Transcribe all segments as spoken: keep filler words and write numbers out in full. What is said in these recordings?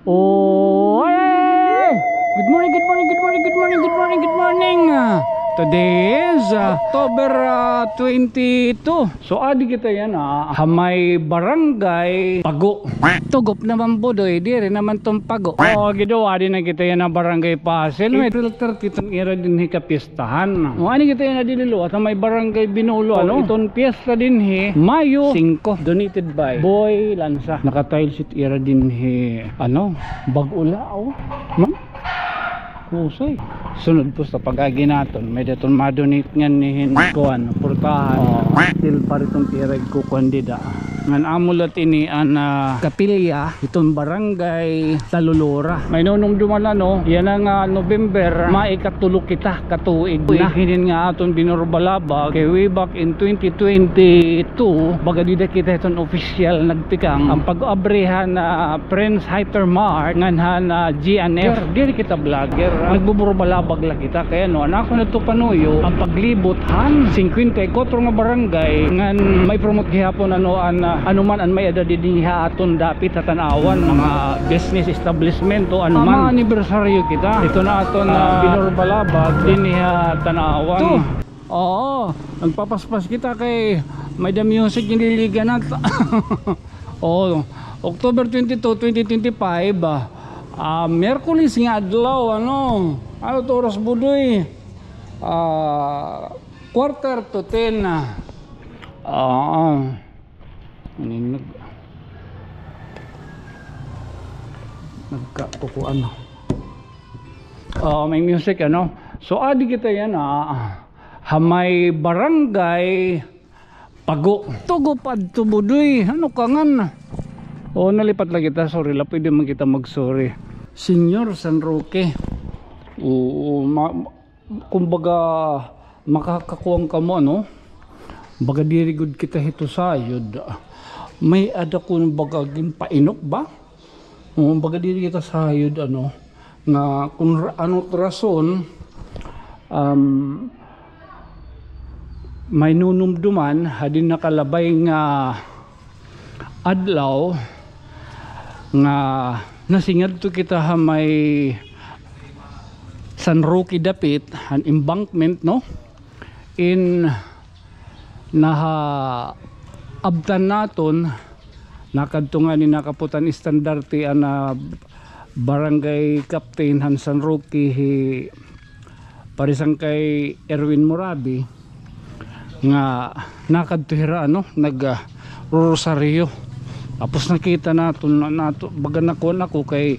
Oh, ay, ay, ay, ay. Good morning, good morning, good morning, good morning, good morning, good morning. Ah, today is, ah, October, ah, twenty-two. So, adi kita yana, ah, ha may barangay Pago. Tugop naman, Budoy, diri naman ton Pago. Oo, gido, adi na kita yana, barangay Pasil. May April thirty ton ira dinhi ka piyestahan. O, ani kita yana diri liwat, ha may barangay Binolo, ano? Iton piyesta dinhi, Mayo singko, donated by Boy Lanza. Naka-tile sheet ira dinhi, ano, bag-o la, oh. Man? Husay. Sunod pusta pag-agi naton, may-ada ton ma-donate nganhi hin kuan, purtahan. Oh, steel pa rin ton ira igkukuan dida. Ngan amo la ini an, ah, kapilya hiton barangay Talulora. May nunumduman, ano, yana nga November, maikatulo kita ka tuig na hinin nga aton binurbalabag. Kay way back in twenty twenty-two, baga dida kita hiton opisyal nagtikang an pag-abri han, ah, Prince Hypermart ngan han, ah, G and F. Diri kita vlogger, ah. Nagbuburbalabag la kita. Kay ano, an akon adto panuyo, an paglibot han singkwenta y kwatro nga barangay, ngan may-promote gihapon, ano, an, ah, ano man an may-ada dinhi ha aton dapit ha tan-awan, mga business establishment o ano man. Mga anibersaryo kita. Ito na aton, ah, binurbalabag dinhi ha tan-awan. Ito. Oo, nagpapaspas kita kay may-ada music, nililiganat. Oo, October twenty-two, twenty twenty-five, ah, ah, Miyerkules nga adlaw, ano? Ano it oras, Budoy? Ah, quarter to ten na. Oo. Ano yung nag-, nagkatukuan, no? Oo, may music, ano? So, adi kita yana, ah, ha may barangay Pago. Tugop adto, Budoy. Ano ka ngan? O, nalipat la kita. Sorry la, pwede man kita mag-sorry. Señor San Roque. Oo, ma-, kumbaga, makakakuan kamo, ano? Baga diri gud kita hito sayod. May-ada kumbaga ginpainop ba? Oo, baga diri kita sayod, ano, nga kun ra-, ano rason, um, may nunumduman, ha dinhi nakalabay nga adlaw nga nasingadto kita ha may San Roque dapit, han embankment, no? In nahaabtan naton, nakadto ngani, nakaput-an estandarte an, ah, barangay captain han San Roque, hi Parisan kay Erwin Morabi, nga nakadto hira, ano, nag, ah, rosaryo. Tapos nakita naton, na, nato, baga nakuan ako kay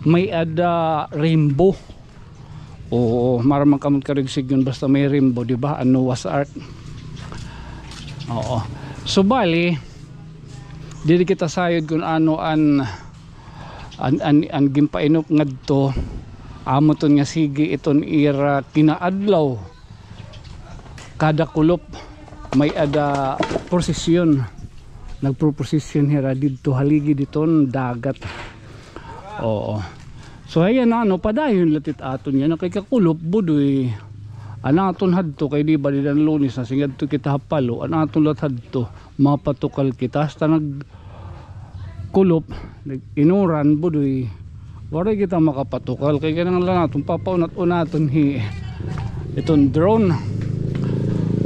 may-ada rainbow. Oo, maaram man kamo karuyag sidngon basta may rainbow, di ba? An Noah's Ark. Oo. So, bali, diri kita sayod kun ano an, an, an, an ginpainop ngadto. Amo ton nga sige iton ira kinaadlaw. Kada kulop, may-ada prosesyon. Nagproprosesyon hira didto haligi diton dagat. Oo. So, ayan na, ano, padayon la it aton yana kay kakulop, Budoy. An aton hadto, kay di ba dida an Lunes, nasingadto kita ha Palo, an aton la hadto, mapatukal kita, hasta nagkulop, nag-inuran, Budoy. Waray kita makapatukal, kay kinahanglan naton, papaunat-unaton hi iton drone.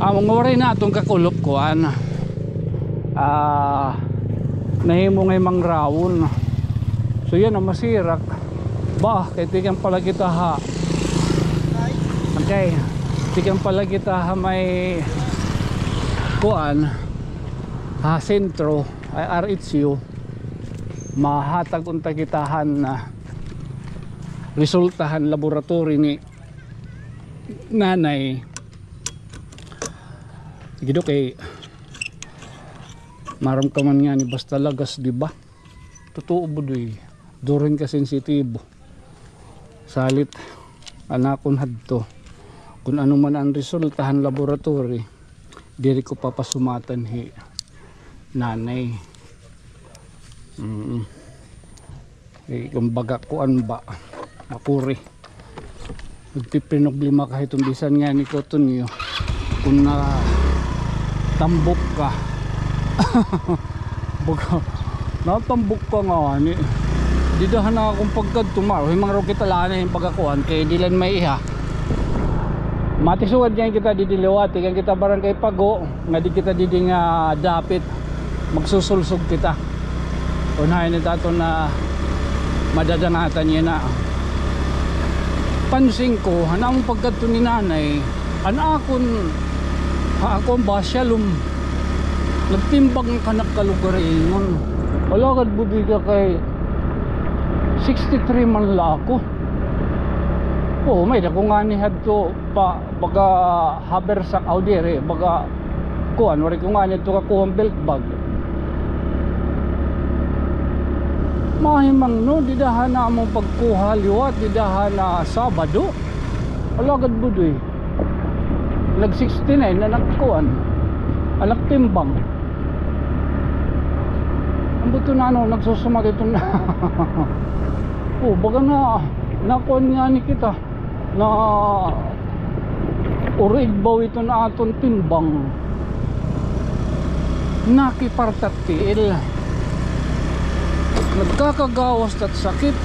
Amo nga waray naton kakulop, kuan. Ah, nahimo nga himangrawon. So, yana, masirak. Ba, kay tikang pala kita ha. Okay. Tikang pala kita ha may kuan, ha sentro, ay R H U. Mahatag unta kita han, ah, resulta han laboratory ni Nanay. Sige, Dok, kay maaram ka man ngani basta lagas, di ba? Totoo, Budoy. Duro hin kasensitibo. Salit, an akon hadto. Kun ano man an resulta han laboratory, diri ko papasumatan hi Nanay. Mm. Eh, kumbaga, kuan ba? Makuri. Nagpiprinoblema ka hiton bisan ngani ko tunyo. Kun natambok ka. Baga, natambok ka ngani. Dida han akon pagkadto, maro himangro kita la anay hin pagkakuan kay diri la maiha. Matisugad ngay-an kita didi liwat, tikang kita Barangay Pago, nga didi kita didi nga dapit. Magsusulsog kita. Unahay na ta aton nga madadangatan yana. Pansin ko, han amon pagkadto ni Nanay, an akon, ha akon ba, shalom. Nagtimbang an kanak kalugaringon. Alagad, Budoy, ka kay sixty-three man la ako. Oo, may-ada ko ngani hadto pa, baga haversack, aw, diri, baga kuan, waray ko ngani hadto kakuha hin belt bag. Mahimangno, dida han amon pagkuha liwat, dida han Sabado. Alagad, Budoy. Nag sixty-nine na nagkuan. An nagtimbang. Ambot iton, ano, nagsusumat iton. Oh, baga na, nakuan ngani kita. Na, urig baw iton aton timbang. Nakipartat tiil. Nagkakagawas tat sakit.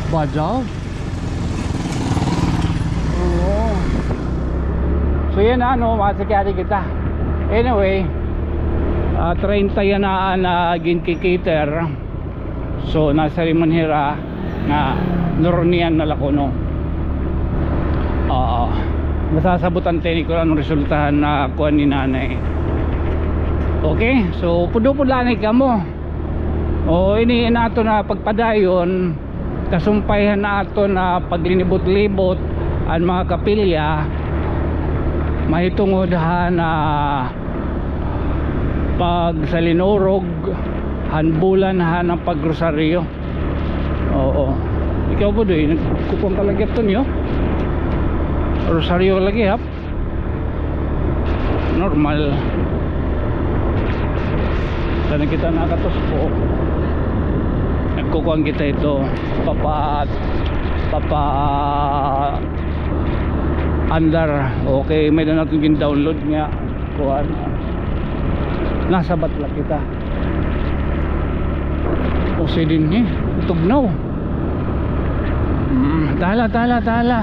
Ba daw? Oo. So, yana, ano, masikari kita. Anyway, ah, treinta yana an, ah, ginki-cater. So, nasiring man hira nga nurnian na la kuno. Oo. Masasabutan ta ini kon ano resulta han kuan ni Nanay. Okay? So, upod-upod la anay kamo. O, ini an aton nga pagpadayon, kasumpay han aton nga paglinibot-libot an mga kapilya, mahitungod han, ah, pagsalinurog han bulan han pagrosaryo. Oo. Ikaw, Budoy, nagkukuan ka lagi aton, yo? Rosaryo lagi, ha? Normal. Sana kita nakatuspo. Nagkukuan kita ito. Papa, papa andar. Okay, may-ada naton gin-download nga kuan. Nasabat la kita. O, si dinhi, tugnaw. Mm, tala, tala, tala.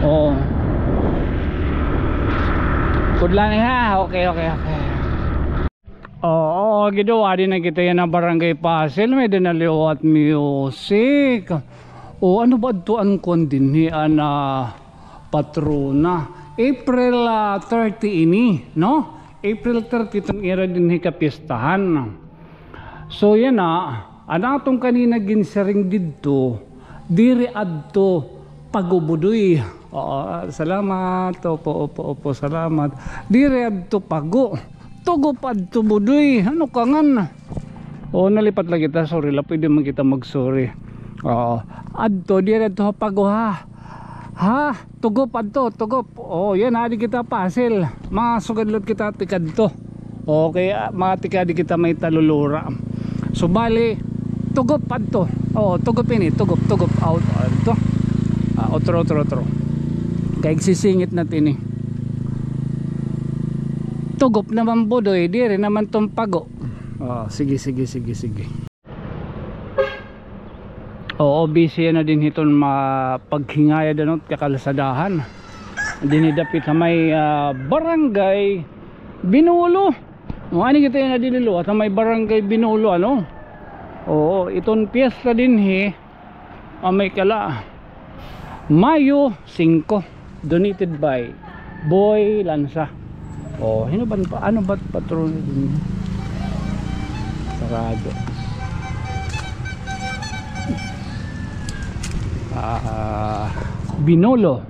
Oo. Pudla ni ha. Okay, okay, okay. Oo, gido, adi na kita yana Barangay Pasil, may-ada na liwat music. O, ano ba adto an kuan dinhi, an, ah, patrona? April, ah, thirty ini, no? April thirty iton ira dinhi kapiestahan. So, yana, an aton kanina ginsiring didto, diri adto Pago, Budoy. Oo, salamat. Opo, opo, opo, salamat. Diri adto Pago. Tugop adto, Budoy. Ano ka ngan? Oo, nalipat la kita. Sorry la, pwede man kita mag-sorry. Oo. Adto, diri adto ha Pago, ha? Ha? Tugop adto, Tugop. O, yana, adi kita Pasil. Masugad liwat kita tikadto. Okay, ah, mga tikadi kita may talulura. So, bali, Tugop adto. O, Tugop ini, Tugop, Tugop. Out, adto. Ah, otro, otro, otro. Kay sisingit na tini. Tugop naman, Budoy, diri naman iton Pago. O, sige, sige, sige, sige. Oo, busy na dinhi iton ma-, paghingayad, ano, kakalsadahan. Dinhi dapit ha may, ah, Barangay Binolo. O, ani kita yana didi liwat ha may Barangay Binolo, ano? Oo, iton piyesta dinhi, ah, may kala. Mayo singko. Donated by Boy Lanza. O, hin-o ba, ano ba patrona dinhi? Sarado. Ah, Binolo.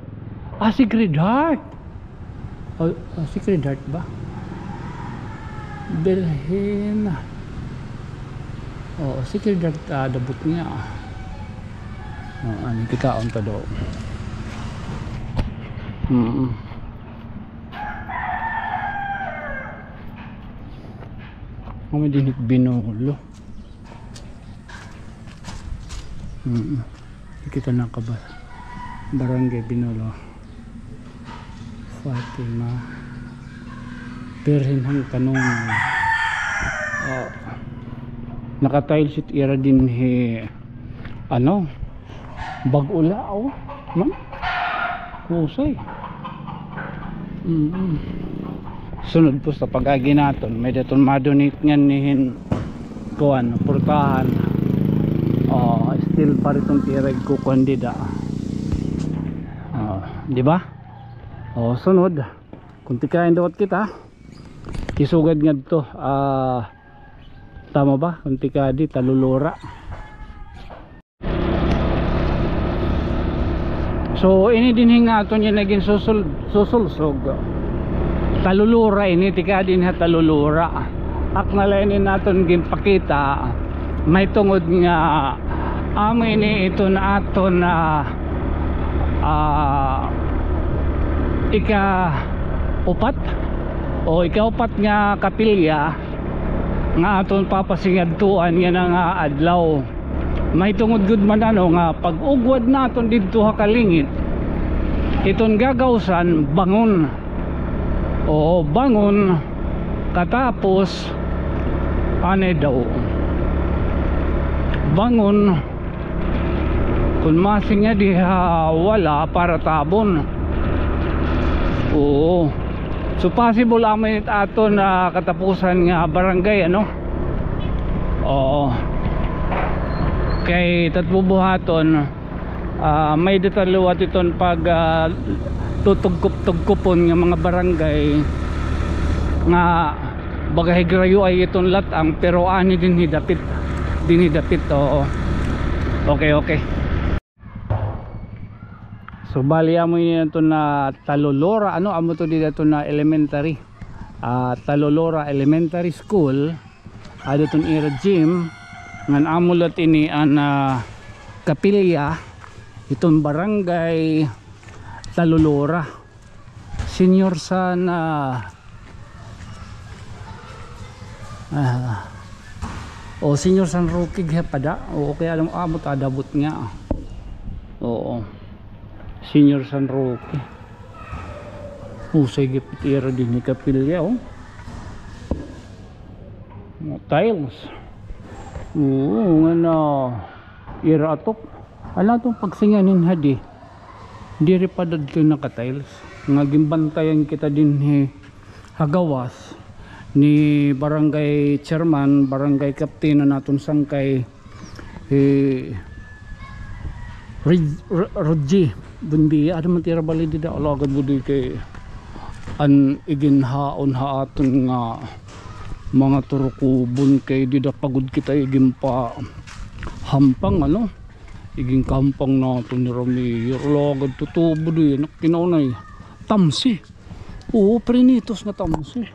Ah, Sacred Heart. O, o, Sacred Heart ba? Birhen. O, Sacred Heart, ah, dabot niya. O, ano, kitaon ta daw. Mm. Kami dinhi Binolo. Mm. Kita na ka ba? Barangay Binolo. Fatima. Birhen han Kanunay. O. Naka-tiles it ira dinhi, ano, bag-o la, o. Man? Husay. Mm. Sunod pusta pag-agi naton, may-ada iton ma-donate nganhi hin kuan, purtahan. O, steel bar iton ira igkukuan dida. O, di ba? O, sunod. Kon tikadi liwat kita, isugad ngadto, ah, tama ba? Kon tikadi, Talulora. So, ini dinhi nga aton yana ginsusul-, susulsog. Talulora ini, tikadi dinhi ha Talulora. Ak na la ini naton ginpakita. Mahitungod nga amo ini iton aton, ah, ah, ikaupat o ikaupat nga kapilya nga aton papasingadtuan yana nga adlaw. Mahitungod gud man, ano, nga pag-ugwad naton didto ha kalingit, iton gagawsan bangon. Oo, bangon. Katapos, anay daw, bangon. Kon masing nga diha wala, para tabon. Oo. So, possible amo ini it aton, ah, katapusan nga barangay, ano? Oo. Kay tatbubuhaton, ah, may-ada ta liwat iton pag, ah, tutugkup-tugkupon nga mga barangay nga baga higrayoay iton lat-ang, pero ani dinhi dapit. Dinhi dapit, oo. Okay, okay. So, bali, amo ini aton na Talulora, ano, amo to dida aton na elementary. Ah, Talulora Elementary School. Ada iton ira gym. Ngan amo la ini an, ah, kapilya iton barangay Talulora. Senior San, ah, ah, o, Senior San Roque gihap ada. Oo, kay alam, amo ta adabot nga. Oo. Senior San Roque. Husay gihap it ira dinhi kapilya, o. Mga tiles. Oo, nga na ira atop. Ala, iton pagsinganin hadi. Diri pa dadto naka-tiles. Nga ginbantayan kita dinhi ha gawas ni barangay chairman, barangay captain na naton sangkay, eh, Reg-, Re-, Reggie Buendia. Ada man it ira balay dida, alagad mo di kay an iginhaon ha aton nga mga turukubon kay dida pa gud kita iginpahampang, ano? Iginkahampang naton ni Ramir. Alagad tutubo di, anak kinaunay. Tamsi. Oo, prinitos nga tamsi.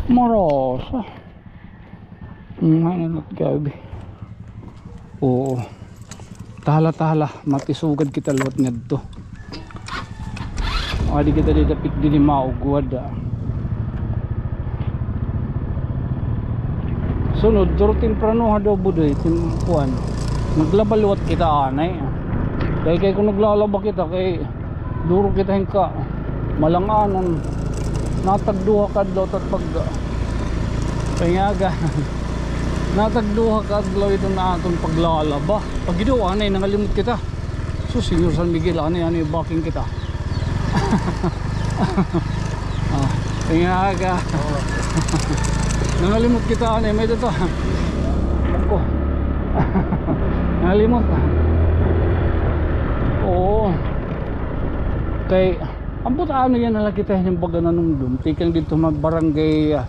Marasa. Mm, ano na, grabe. Oo. Tahala, tahala. Makisugad kita liwat ngadto. Adi kita didapit dinhi maugwad, ah. Sunod, duro temprano ha daw, Budoy, tim-, kuan. Naglaba liwat kita anay. Kay, kay kon naglalaba kita, kay duro kita hin ka malang-anon. Natag duha ka adlaw tat pag-, kay nga aga. Natag duha ka adlaw iton aton paglalaba. Pag-ido anay, nangalimot kita. Sus, Señor San Miguel, anay, anay, baking kita. Ah, kay nga aga. Nangalimot kita anay, may data. Ako. Nangalimot. Oo. Kay, ambot ano yana la kita hin baga nanumdom. Tikang didto ha barangay, ah,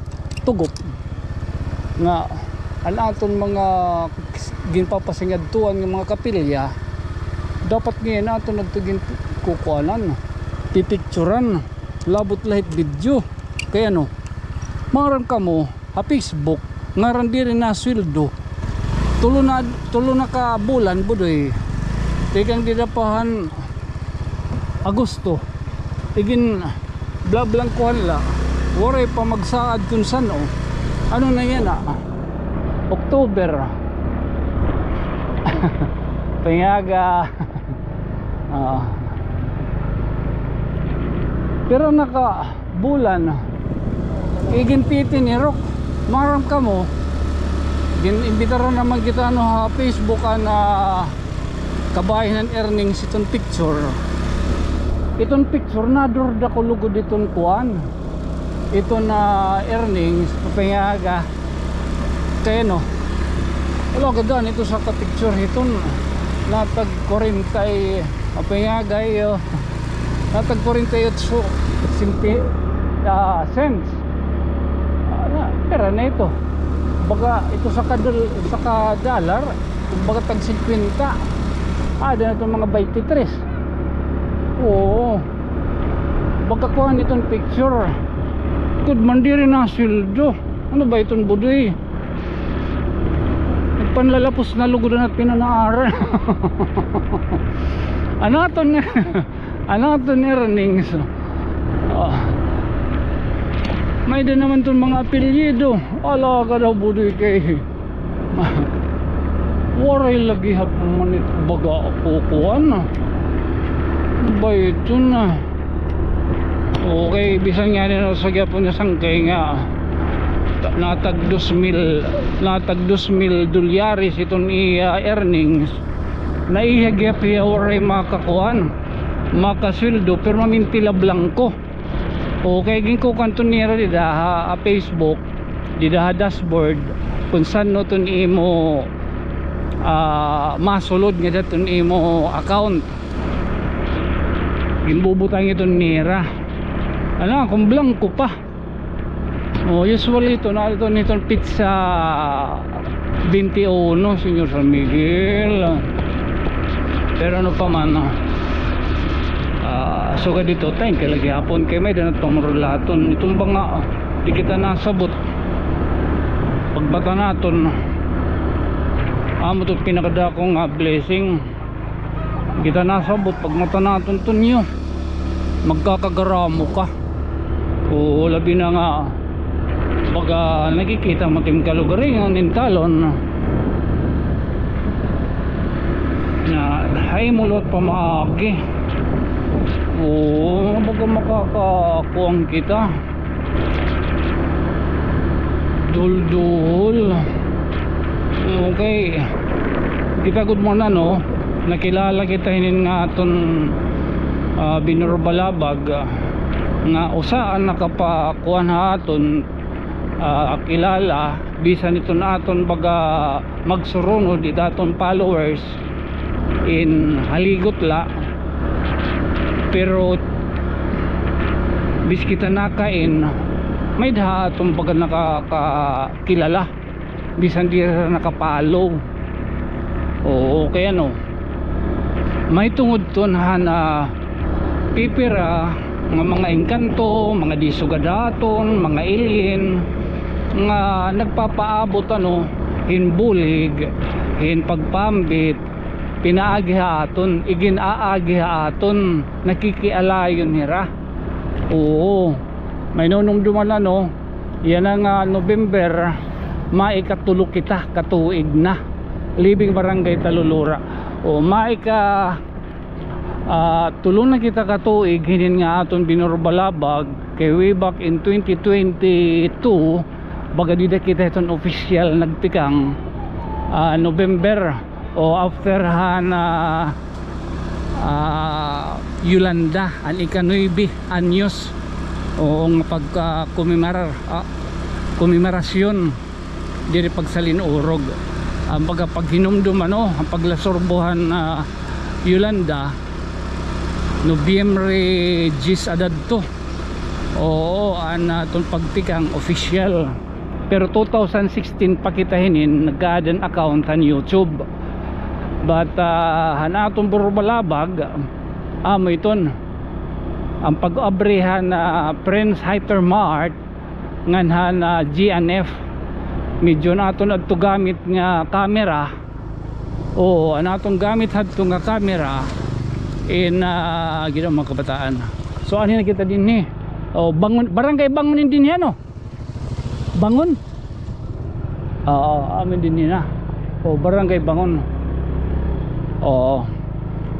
Tugop. Nga, an aton mga ginpapasingadtuan nga mga kapilya, dapat ngay-an aton adto ginkukuanan, pipicturan, labot la hit video. Kay ano, maaram kamo, ha Facebook, ngaran diri nasweldo. Tulo na, tulo na ka bulan, Budoy. Tikang dida pa han Agosto. Igin blablangkuhan la. Waray pa magsaad kun san-o. Ano na yana? October. Pangaga. Ah. Pero naka bulan. Igin titinirok. Maaram kamo. Gin-imbitaran naman kita, ano, ha Facebook an, ah, kabahin han Earnings iton picture. Iton picture, nadurda ko lugod iton kuan. Iton, ah, Earnings, papangaga. Kay ano, wala ka daan ito sa ka-picture iton natag kwarenta y, papangaga, oh. Natag kwarenta y otso simpi-, ah, cents. Ala, pira na ito? Baga ito sa ka dol-, sa ka dollar, baga tag singkwenta. Ah, daan ito mga baynte tres. Oo. Baga kuan iton picture. Gud man diri nasweldo. Ano ba iton, Budoy? Nagpanlalapos na lugod an at pinanaaran. Ano aton, ano aton Earnings? Ah. May-ada naman iton mga apelyido. Ala ka daw, Budoy, kay waray lagi ha manit baga ako kuan. Ba ito na? Okay, bisan nga nila sa gyapon nga sangkay nga ta-, natag dos mil, natag dos mil dolyares iton iya earnings, na iya gihap hiya waray makakuan, makasweldo, pero mamintila blangko. Okay, ginkukuan to nira dida ha, ha Facebook, dida ha dashboard, kung san-o ton imo, ah, masulod nga dida ton imo account. Ginbubutang iton nira. Ano, kung blanco pa. Oh, usually ito na, ito niton pizza twenty-one, Señor San Miguel. Pero ano pa man, ah, sugad dito, thank you lagi hapon kay may danat pamurulaton. Itong banga, di kita nasabot. Pagbata naton, amo to pinakadako nga blessing. Kita nasabot, pagmata naton tunyo, magkakagaramo ka. Oo, labi na nga, baga nakikita mo tim kalugaringon, intalon. Na, hay mulot pamaagi. Oo, baga makakakuan kita. Duldul. Okay. Kita gud mo na, no? Nakilala kita hinin nga aton, ah, binurbalabag, ah, nga usa an nakapakuan ha aton, ah, kilala, bisan iton aton baga magsurunod, it aton followers in haligot la. Pero bis kita nakain, may-ada ha aton baga nakakakilala, bisan diri ra naka-follow. Oo, kay ano, may tungod ton han, ah, pipira nga mga engkanto, mga di sugad ha aton, mga alien, nga nagpapaabot, ano, hin bulig, hin pagpaambit, pinaagi ha aton, igin-aagi ha aton, nakikialayon hira. Oo. May nunumduman, ano, yana nga November, maikatulo kita ka tuig na. Living Barangay Talulora. O, maika, ah, tulo na kita ka tuig, hinin nga aton binurbalabag, kay way back in twenty twenty-two, baga dida kita hiton opisyal nagtikang, ah, November, o after han, ah, ah, Yolanda, an ika-nuebe anyos, o nga pag, ah, komemorar-, ah, komemerasyon diri pagsalin-urog. An baga paghinumdom, ano, an paglasurbo han, ah, Yolanda, Nobyembre diyes adadto. Oo, an aton pagtikang opisyal. Pero two thousand sixteen pa kita hinin nagka-add an account han YouTube. But, ah, han aton burbalabag, amo iton. An pag-abri han, ah, Prince Hypermart, ngan han, ah, G and F. Medyo an aton adto gamit nga camera. Oo, an aton gamit hadto nga camera in, ah, ginaw mga kabataan. So, anhi na kita dinhi. Oh, Bangon, Barangay Bangon in dinhi, ano? Bangon? Oo, amin dinhi na. Oh, Barangay Bangon. Oo.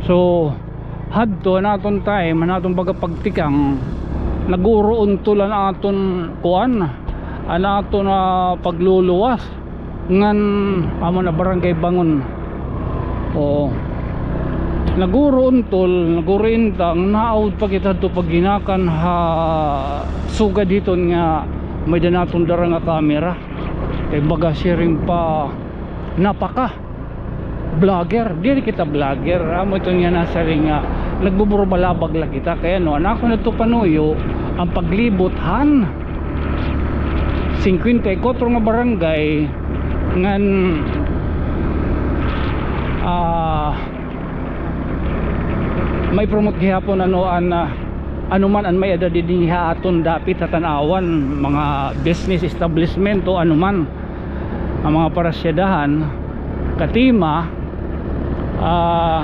So, hadto an aton time, an aton baga pagtikang, nag-uuruon tol an aton kuan, an aton, ah, pagluluwas. Ngan amo na Barangay Bangon. Oo. Naguro untol, naguro intang, naawod pa kita hadto paginakan ha sugad hiton nga may-ada naton dara nga kamera. Kay baga siring pa napaka vlogger, diri kita vlogger. Amo iton nga nasiring nga nagbuburubalabag la kita. Kay ano, an akon adto panuyo, an paglibot han singkwenta y kwatro nga barangay ngan, ah, mai-promote gihapon ano an, ah, ano man an may-ada dinhi ha aton dapit ha tan-awan, mga business establishment o ano man. An mga parasyadahan, katima, ah,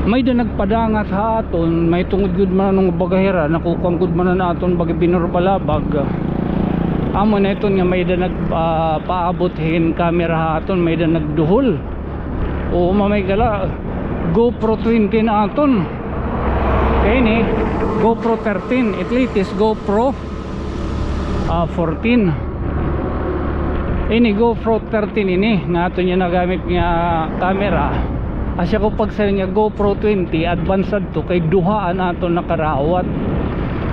may-ada nagpadangat ha aton, mahitungod gud man ano nga baga hira, nakukuan gud man an aton baga binurubalabag. Amo na iton nga may-ada nag, ah, paabot hin kamera ha aton, may-ada nagduhol. Oo, mamay ka la, GoPro twenty na aton. Kay ini, GoPro thirteen, it latest GoPro, ah, fourteen. Ini GoPro thirteen ini, nga aton niya nagamit nga camera. Asya ko pagsiring nga GoPro twenty, advanced to, kay duha an aton nakarawat.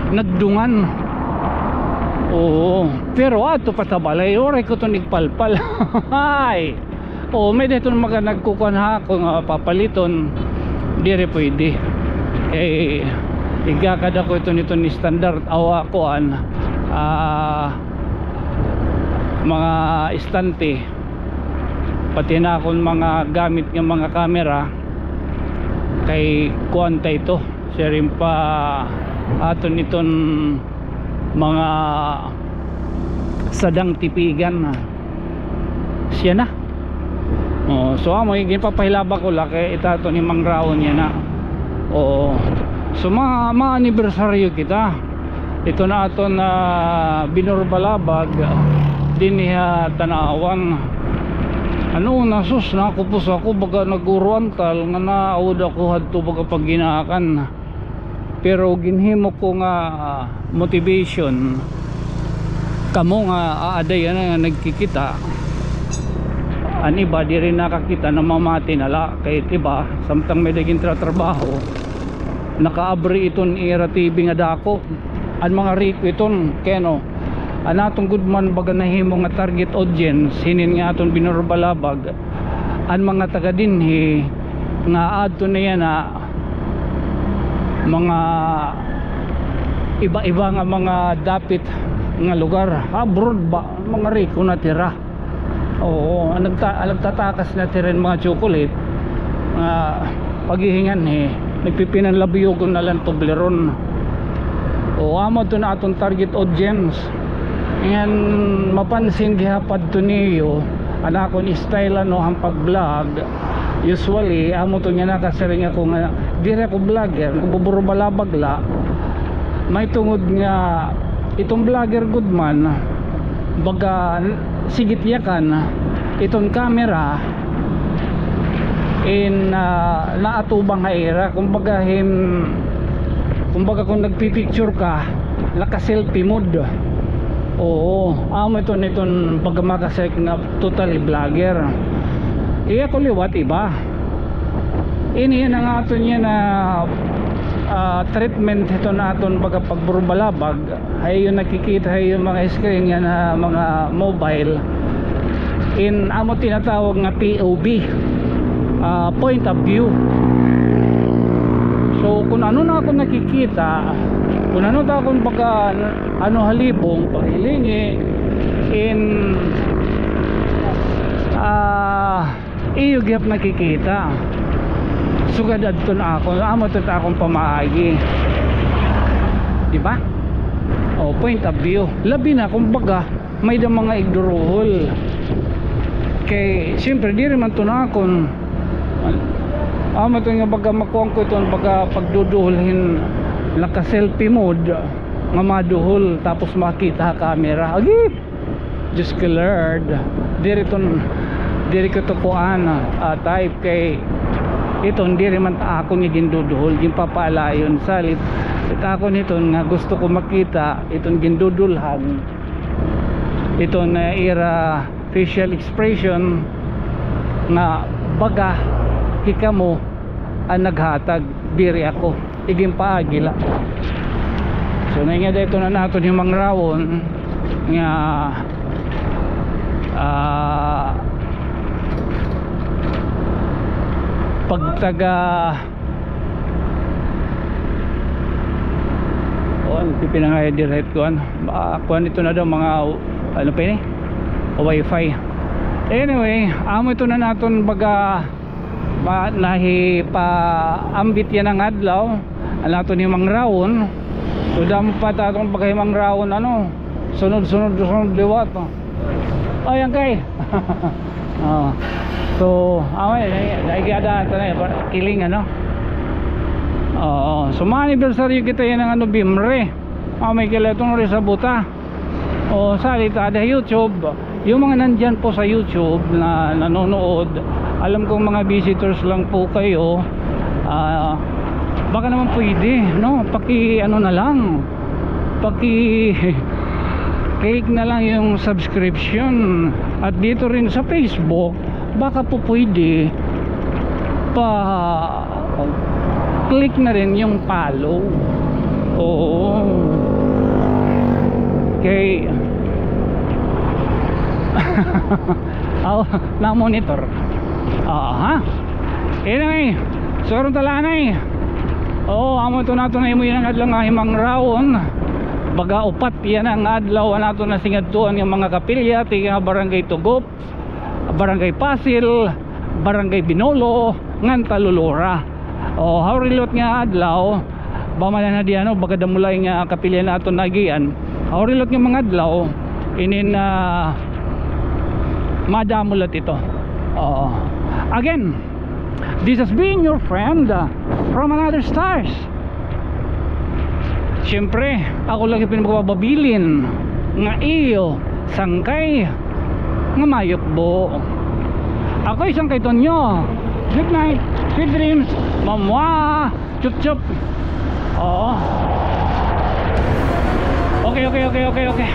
Nagdungan. Oo, pero ato pa ta balay, waray ko iton igpalpal. Ay! Oo, may-ada iton mga nagkukuan ha akon nga papaliton. Diri pwede. Eh, igakada ko iton, iton standard, awa kuan, ah, mga istante. Pati na akon mga gamit nga mga kamera. Kay kuan ta ito. Siring pa aton iton mga sadang tipigan, ah. Siya na. Oh, so amo, ginpapahilaba ko la kay ita aton ni Mang Raon yana. Oo. So ma, ma-anniversaryo kita. Ito na aton, ah, binurubalabag dinhi ha tan-awan. Ano na, sus, nakupos ako, baga naguro antal nga naawod ako hadto baga paginakan. Pero ginhimo ko nga, ah, motivation, kamo nga aaday yana nga nagkikita, an iba diri nakakita, namamati na la, kay it iba samtang may-ada gintratrabaho, nakaabri iton ira T V nga dako. An mga riko iton, kay ano, an aton gud man baga nahimo nga target audience hinin nga aton binurubalabag, an mga taga dinhi nga adto na yana, mga iba-iba nga mga dapit nga lugar, abroad ba, mga riko natira. Oo, an nagta-, an nagtatakas na tiren mga chocolate, nga paghihinganhi, nagpipinanlabyogon na lang Toblerone. O, amo to na aton target audience. Ngan mapansin gihapad to niyo, an akon style, ano, han pag-vlog. Usually, amo to nga nakasiring ako nga, diri ako vlogger, nagbuburubalabag la. May tungod nga, iton vlogger gud man, baga, sigit yakan iton camera in, ah, naatubang ha ira. Kumbaga, hin-, kumbaga, kung nagpipicture ka, naka-selfie mode. Oo, amo iton, iton baga makasek nga totally vlogger. Iya ko liwat iba. Ini an aton yana, ah, treatment hiton aton baga pagburubalabag. Ha iyo nakikita, ha iyo mga screen yana, mga mobile. In amo tinatawag nga P O V, ah, point of view. So, kun ano na akon nakikita, kun ano ta akon pagka, ano, halibong, paghilingi, in, ah, iyo gihap nakikita. Sugad adton akon, amo to ta akon pamaagi. Di ba? O, point of view. Labi na, kumbaga, may da mga igduruhol. Kay, siyempre, diri man to na akon. Amo to nga baga makuan ko iton baga pagduduhol hin naka-selfie mode nga maduhol tapos makita ha camera. Agi! Diyos ko, Lord. Diri ton, diri ko to kuan, ah, type kay iton diri man ta akon nga ginduduhol, ginpapaalayon. Salit, it akon iton nga gusto ko makita, iton gindudulhan. Ito na ira facial expression nga baga hikamo an naghatag, diri ako. Iginpaagi la. So, naingada ito na naton himangrawon nga, ah, pagtaga, oh, ano, pipinangay diri kuan. Ah, kuan ito na daw mga, ano pa ini? Wifi. Anyway, amo ito na naton baga ma-, nahipaambit yana nga adlaw. An aton himangrawon. So, damo pa it aton pagkahimangraon, ano, sunod-sunod, sunod liwat, oh. Ay, angkay. Oh. So, amay, ay, ay, ay, ada, ito na, kiling, ano? Oo. So, ma-anniversary kita yana nga Nobyembre. Amay kila itong ri sa buta. O, salita ada YouTube. Yung mga nandyan po sa YouTube na nanonood, alam kong mga visitors lang po kayo. Ah, baka naman pwede, no? Paki, ano na lang, paki click na lang yung subscription. At dito rin sa Facebook, baka po pwede pa click na rin yung follow. Oo. Okay. Aw, na-monitor. Aha. Anyway, so, aron ta la anay. Oo, amo ito naton na imo yana nga adlaw nga himangrawon. Baga upat yana nga adlaw an aton nasingadtuan nga mga kapilya, tikang Barangay Tugup, Barangay Pasil, Barangay Binolo, ngan Talulora. O, ha uri liwat nga adlaw, bamanan na di, ano, baga damo la nga kapilya nga aton naagian. Ha uri liwat nga mga adlaw, inin, ah, madamo la ito. Oo. Again, this has been your friend, uh, from another stars. Siyempre, ako lagi pinagpapabilin nga iyo sangkay nga mayukbo. Ako'y Sangkay Tonyo. Good night. Sweet dreams. Mamwa. Chup, chup. Oo. Okay, okay, okay, okay, okay.